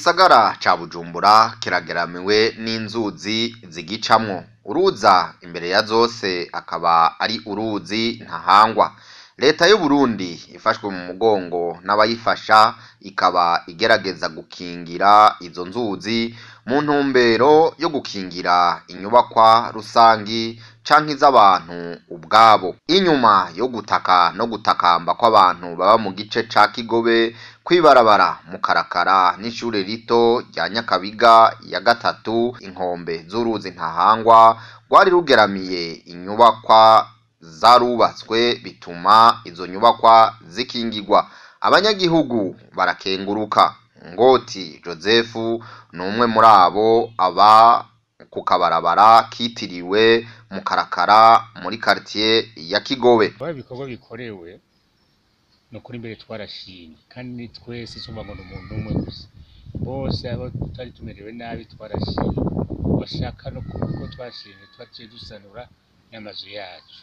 Igisagara ca Bujumbura kirageramiwe n'inzuzi zigicamwo. Uruza imbere ya zose akaba ari uruzi Ntahangwa. Leta y'Uburundi ifashwe mu mugongo n'abayifasha ikaba igerageza gukingira izo nzuzi mu ntumbero yo gukingira inyubakwa rusangi canke iz'abantu ubwabo. Inyuma yo gutaka no gutakamba kw'abantu baba mu gice ca Kigobe kw'ibarabara Mukarakara n'ishure rito rya Nyakabiga ya gatatu, inkombe z'uruzi Ntahangwa rwari rugeramiye inyubakwa zarubatswe bituma izo nyubakwa zikingirwa. Abanyagihugu barakenguruka. Ngoti Joseph ni umwe muri abo aba ku kabarabara kitiriwe Mukarakara muri quartier ya Kigobe. Kuba ibikorwa bikorewe ni ukuri imbere twarashimye, kandi ni twese, sumva ngo ni umuntu umwe gusa, bose abo tutari tumerewe nabi twarashimye. Bashaka no kuko twashimye, twaciye dusanura n'amazu yacu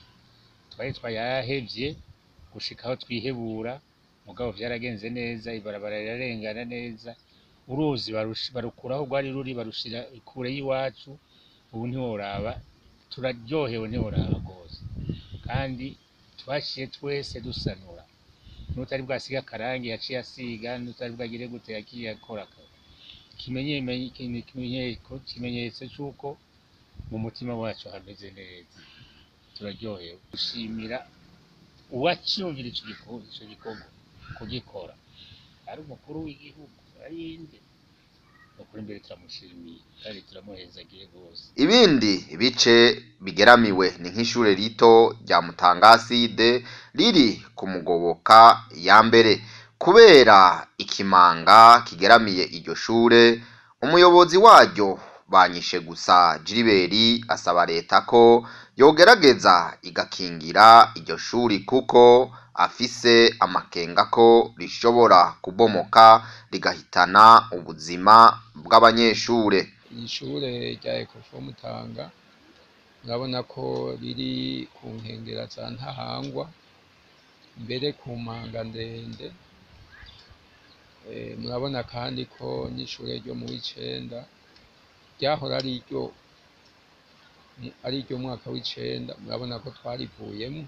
twari twayahevye gushika aho twihebura, mugabo vyaragenze neza, ibarabara rirarengana neza, uruzi barukuraho rwari ruri barushira kure y'iwacu. Ubu ntiworaba, turaryohewe, ntiworaba rwose. Kandi twaciye twese dusanura, n'utari bwasiga akarangi yaciye asiga, n'utari bwagire gute yagiye akora. Ikimenyetso c'uko mu mutima wacu hameze neza, turaryohewe. Gushimira uwaciyumvira ico gikorwa kugikora, ari umukuru w'igihugu, ari inde, nukuri imbere turamushimiye kandi turamuhezagiye rwose. Ibindi bice bigeramiwe ni nk'ishure rito rya Mutangaside riri ku Mugoboka ya mbere. Kubera ikimanga kigeramiye iryo shure, umuyobozi waryo Banyishe gusa Gilbert asaba leta ko yogerageza igakingira iryo shuri, kuko afise amakenga ko rishobora kubomoka rigahitana ubuzima bw'abanyeshure. Ishure rya Ecofo Mutanga murabona ko riri ku nkengera za Ntahangwa, mbere ku manga ndende. Murabona kandi ko n'ishure ryo mu w'icenda ryahora ari iryo mwaka w'icenda, murabona ko twarivuyemo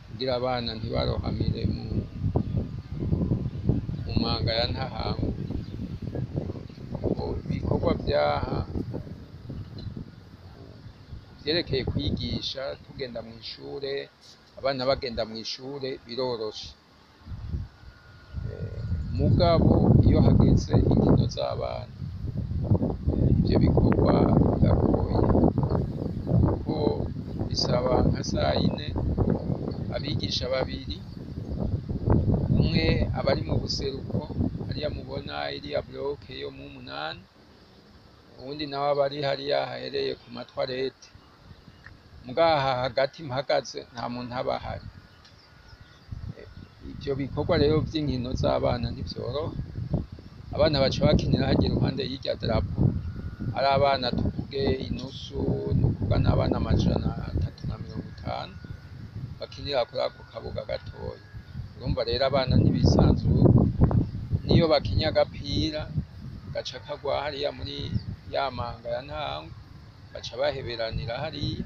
kugira abana ntibarohamire mu manga ya Ntahangwa. Ibikorwa vyaha vyerekeye kwigisha, tugenda mw'ishure, abana bagenda mw'ishure biroroshe, mugabo iyo hageze inkino z'abana ivyo bikorwa biragoye, kuko bisaba nka sayine abigisha babiri, umwe aba ari mu buseruko hariya mubona iriya bloke yo mu munani, uwundi nawe aba ari hariya hahereye ku matwarete. Mugaha hagati mpagaze nta muntu aba ahari. Ivyo bikorwa rero vy'inkino z'abana ntivyoroha, abana baca bakinira harya iruhande y'irya darapo, ari abana tuvuge inusu, nukuvuga n'abana 350 bakinira kuri ako kabuga gatoya. Urumva rero abana ntibisanzura, niyo bakinye agapira gaca kagwa hariya muri ya manga ya Ntahangwa, baca baheberanira hariya.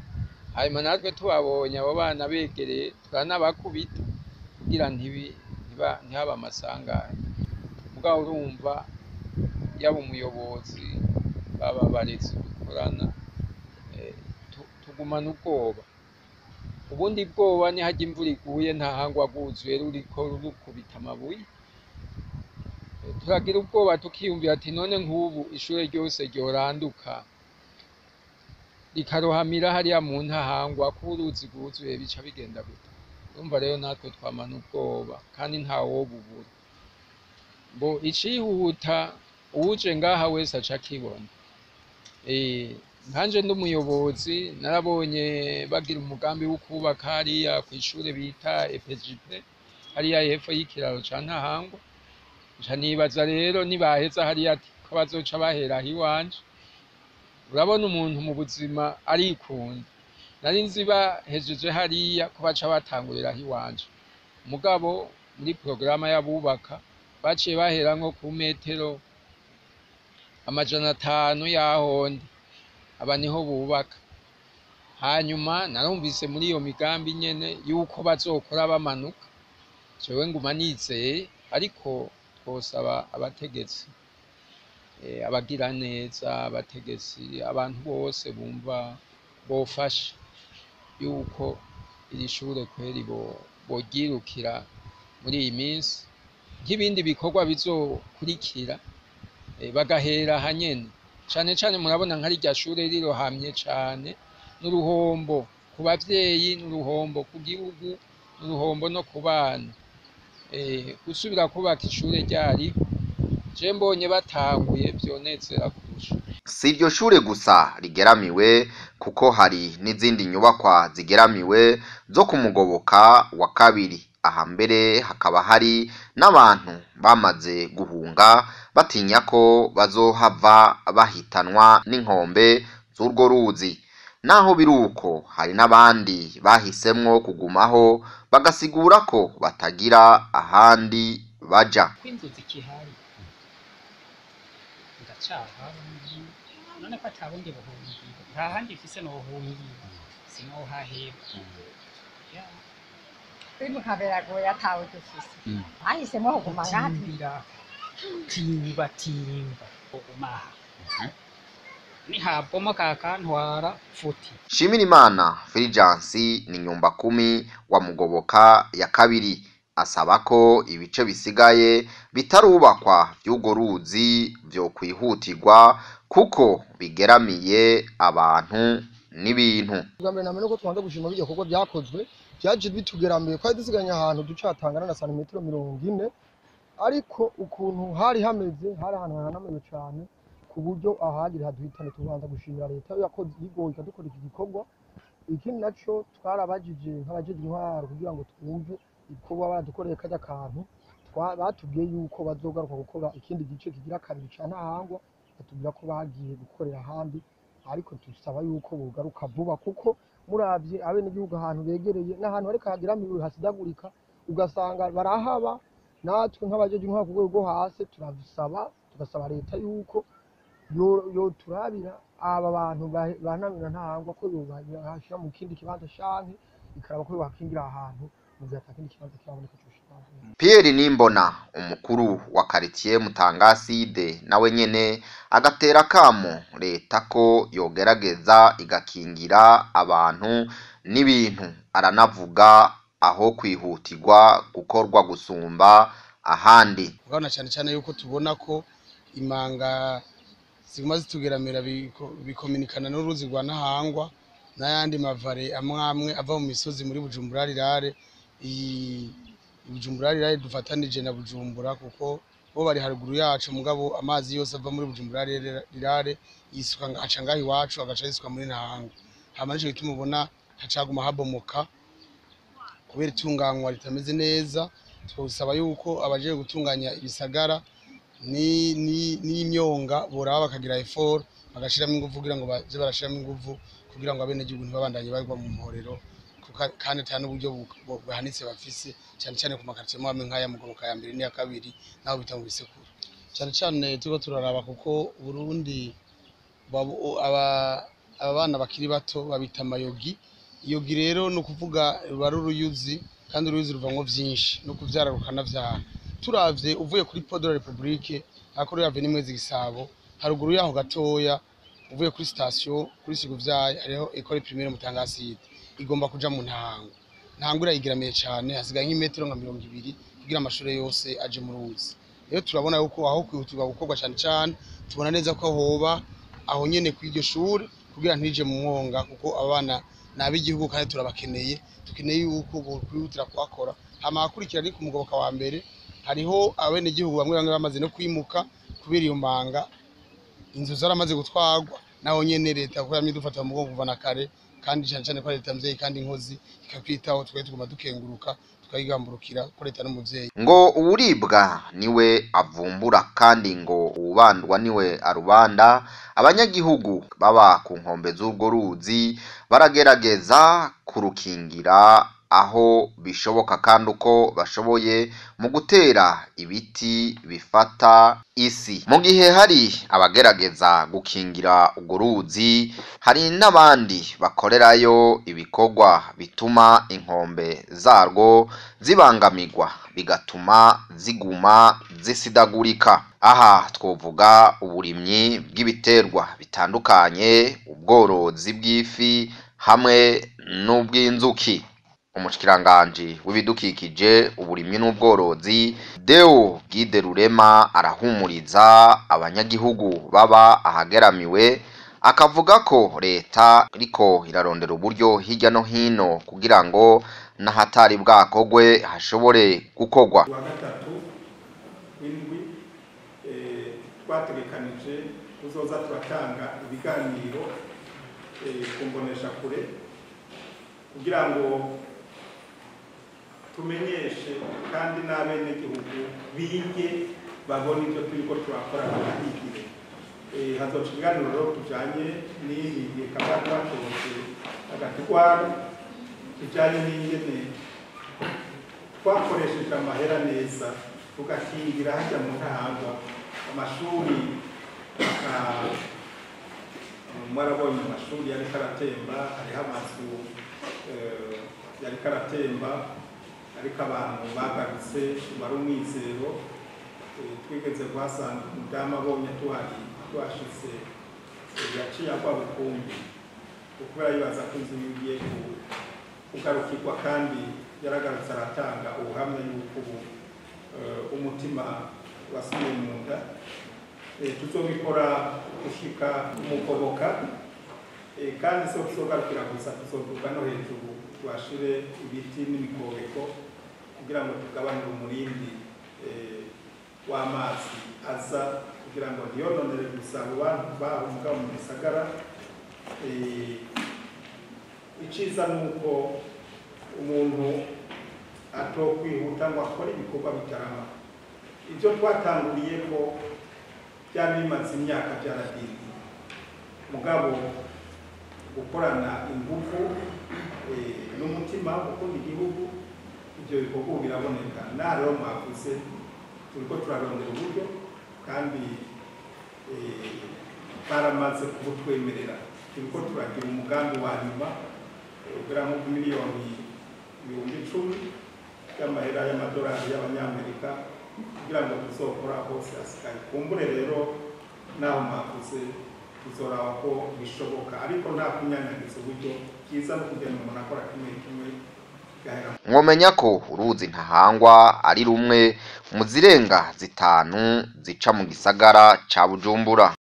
Hanyuma natwe tubabonye abo bana begereye turanabakubita kugira ntihabe amasanganya. Mugabo urumva yaba umuyobozi baba abarezi dukorana, tugumana ubwoba. Ubundi bwoba ni harya imvura iguye Ntahangwa rwuzuye ruriko rukubita amabuye, turagira ubwoba tukiyumvira ati none nk'ubu ishure ryose ryoranduka rikarohamira hariya mu Ntahangwa ko uruzi rwuzuye, bica bigenda gute? Urumva rero natwe twamana ubwoba kandi ntawobubura. Ngo icihuta uwuje ngaha wese aca akibona. Nkanje ndi umuyobozi, narabonye bagira umugambi wo kubaka hariya kw'ishure bita EPGP hariya hepfo y'ikiraro ca Ntahangwa, nca nibaza rero nibaheza hariya ko bazoca bahera aho iwanje. Urabona umuntu mu buzima arikunda, nari nzi bahejeje hariya ko baca batangurira aho iwanje, mugabo muri porogaramu y'abubaka baciye bahera nko ku metero 500 yahondi aba niho bubaka. Hanyuma narumvise muri iyo migambi nyene yuko bazokora bamanuka, jewe nguma nizeye, ariko twosaba abategetsi, abagira neza, abategetsi, abantu bose bumva bofasha yuko iri shure kweri boryirukira muri iyi minsi, nk'ibindi bikorwa bizokurikira, bagahera hanyene. Cane cane murabona nka rirya shure rirohamye cane, n'uruhombo ku bavyeyi, n'uruhombo ku gihugu, n'uruhombo no ku bana. Gusubira kubaka ishure ryari je mbonye batanguye vyonezera kurusha. Si iryo shure gusa rigeramiwe, kuko hari n'izindi nyubakwa zigeramiwe zo ku Mugoboka wa kabiri. Aha mbere hakaba hari n'abantu bamaze guhunga batinya ko bazohava bahitanwa n'inkombe z'urwo ruzi. Naho biruko hari n'abandi bahisemwo kugumaho bagasigura ko batagira ahandi baja. Ko inzu zikihari ndacaha, none ko atabundi buhungiro, nta handi mfise nohungira, sinohaheba. Kwimuka biragoye atawe dufise, bahisemo kuguma ngaha. Timbira timba timba kuguma aha nihabomoka hakantwara futi. Nshimirimana Fulgence ni nyumba kumi wa Mugoboka ya kabiri, asaba ko ibice bisigaye bitarubakwa vy'urwo ruzi vyokwihutirwa kuko bigeramiye abantu n'ibintu. Bwa mbere na mbere nuko tubanza gushima bijya kuko byakozwe byaje bitugeramiye, twari dusiganye ahantu ducatangana na santimetero 40, ariko ukuntu hari hameze hari ahantu hahanamiwe cane ku buryo ahagira haduhitane. Tubanza gushimira leta yakoze yigoye ikadukora iki gikorwa. Ikindi naco twarabajije nk'abajejwe intwaro kugira ngo twumve ibikorwa baradukoreye karya kantu, batubwiye yuko bazogaruka gukora ikindi gice kigira kabiri ca Ntahangwa, batubwira ko bagiye gukorera ahandi, ariko dusaba yuko bogaruka vuba kuko muravye abenegihugu ahantu begereye n'ahantu hariko hageramiwe hasidagurika, ugasanga barahaba. Natwe nk'abajejwe intwaro ku rwego rwo hasi turabisaba, tugasaba leta yuko yoturabira aba bantu banamira Ntahangwa ko yobashira mu kindi kibanza canke ikaraba ko yobakingira ahantu mu gihe ata kindi kibanza kiraboneka coshira. Pierre Nimbona, umukuru wa quartier Mutangaside, nawe nyene agatera kamo leta ko yogerageza igakingira abantu n'ibintu, aranavuga aho kwihutirwa gukorwa gusumba ahandi. Urabona cyane cyane yuko tubona ko imanga ziguma zitugeramira bikominikana n'uruzi rwa Ntahangwa n'ayandi mavare amwe amwe ava mu misozi muri Bujumbura rirare. Iyi Bujumbura rirare dufatanije na Bujumbura kuko bo bari haruguru yacu, mugabo amazi yose ava muri Bujumbura rirare yisuka aca ngaho iwacu agaca yisuka muri Ntahangwa. Hama nico gituma ubona hacaguma habomoka kubera itunganywa ritameze neza. Twosaba yuko abajeje gutunganya ibisagara n'imyonga boraba bakagira effort bagashiramo ingufu kugira ngo baze barashiramo ingufu kugira ngo abenegihugu ntibabandanye bagwa mu mporero, kandi ata n'uburyo buhanitse bafise, cyane cyane ku makartier amwe nk'aya Mugoboka ya mbere n'iya kabiri naho bita mu bisekuru. Cyane cyane turiko turaraba kuko Burundi aba bana bakiri bato babita amayogi. Yogi rero ni ukuvuga ruba ari uruyuzi, kandi uruyuzi ruvamwo vyinshi no kuvyara rukanavyara. Turavye uvuye kuri Pont de la République akora yave n'imwezi Gisabo, haruguru yaho gatoya uvuye kuri station kuri Siguvyaye hariho école primaire Mutangaside igomba kuja mu Ntahangwa. Ntahangwa irayigeramiye cane, hasigaye nk'imetero nka 20 kugira amashure yose aje mu ruzi. Rero turabona yuko aho kwihutirwa gukorwa cane cane tubona neza ko hoba aho nyene kw'iryo shure kugira ntije mu mwonga, kuko abana n'abigihugu kandi turabakeneye, tukeneye yuko bokwihutira kuhakora. Hama ahakurikira ni ku Mugoboka wa mbere, hariho abenegihugu bamwe bamwe bamaze no kwimuka kubera iyo manga, inzu zaramaze gutwarwa, naho nyene leta kuko yamye idufata mu mugongo kuva na kare, kandi cane cane ko leta mvyeyi kandi inkozi ikakwitaho, tukaba tuguma dukenguruka tukayigamburukira ko leta n'umuvyeyi. Ngo uwuribwa niwe avumbura, kandi ngo uwubandwa niwe arubanda. Abanyagihugu baba ku nkombe z'urwo ruzi baragerageza kurukingira aho bishoboka kandi uko bashoboye mu gutera ibiti bifata isi. Mu gihe hari abagerageza gukingira urwo ruzi, hari n'abandi bakorerayo ibikorwa bituma inkombe zarwo zibangamirwa, bigatuma ziguma zisidagurika. Aha twovuga uburimyi bw'ibiterwa bitandukanye, ubworozi bw'ifi hamwe n'ubw'inzuki. Umushikiranganji w'ibidukikije, uburimyi n'ubworozi, Deo Guide Rurema, arahumuriza abanyagihugu baba ahageramiwe, akavuga ko leta iriko irarondera uburyo hirya no hino kugira ngo n'ahatari bwakogwe hashobore gukorwa. Wa gatatu w'indwi twategekanije kuzoza turatanga ibiganiro ku mboneshakure kugira ngo tumenyeshe kandi n'abenegihugu bige babone ibyo turiko turakora banahigire. Hazoca ibiganiro rero tujanye n'ibi bikaba twatorotse agatwara kijanye n'ingene twakoresheje amahera neza tugakingira hajya mu Ntahangwa amashuri. Mwarabonye amashuri yariko aratemba, hariho amazu yariko aratemba, ariko abantu bagarutse wari umwizero. Twigeze kuhasanga umudamu abonye tuhari tuhashitse, yaciye agwa bukumbi kubera yibaza ko inzu igiye kugarukirwa, kandi yaragarutse aratanga ubuhamya yuko ubu umutima wasubiye mu nda. Tuzobikora gushika umugoboka, kandi so tuzogarukira gusa, tuzoduga no hejuru tuhashire ibiti n'imikobeko kugira ngo tugabanure umurindi w'amazi aza, kugira ngo ntiyononere gusa abo bantu baho mugabo mu gisagara. Iciza ni uko umuntu atokwihuta ngo akore ibikorwa bitarama. Ibyo twatanguriye ko byari bimaze imyaka byaradindiye, mugabo gukorana ingufu n'umutima gukunda igihugu, ibyo bikorwa ubu biraboneka. Naha rero mwavuze turiko turarondera uburyo kandi baramaze kubutwemerera. Turiko turagira umugambi wa nyuma ugera nko ku miliyoni 10,000 y'amahera y'amadolari y'abanyamerika kugira ngo tuzokora hose hasigaye. Kumbure rero naho mwavuze tuzoraba ko bishoboka, ariko nta kunyanyagiza uburyo, byiza no kugenda umuntu akora kimwe kimwe. Mwomenya ko uruzi Ntahangwa ari rumwe mu zirenga zitanu zica mu gisagara ca Bujumbura.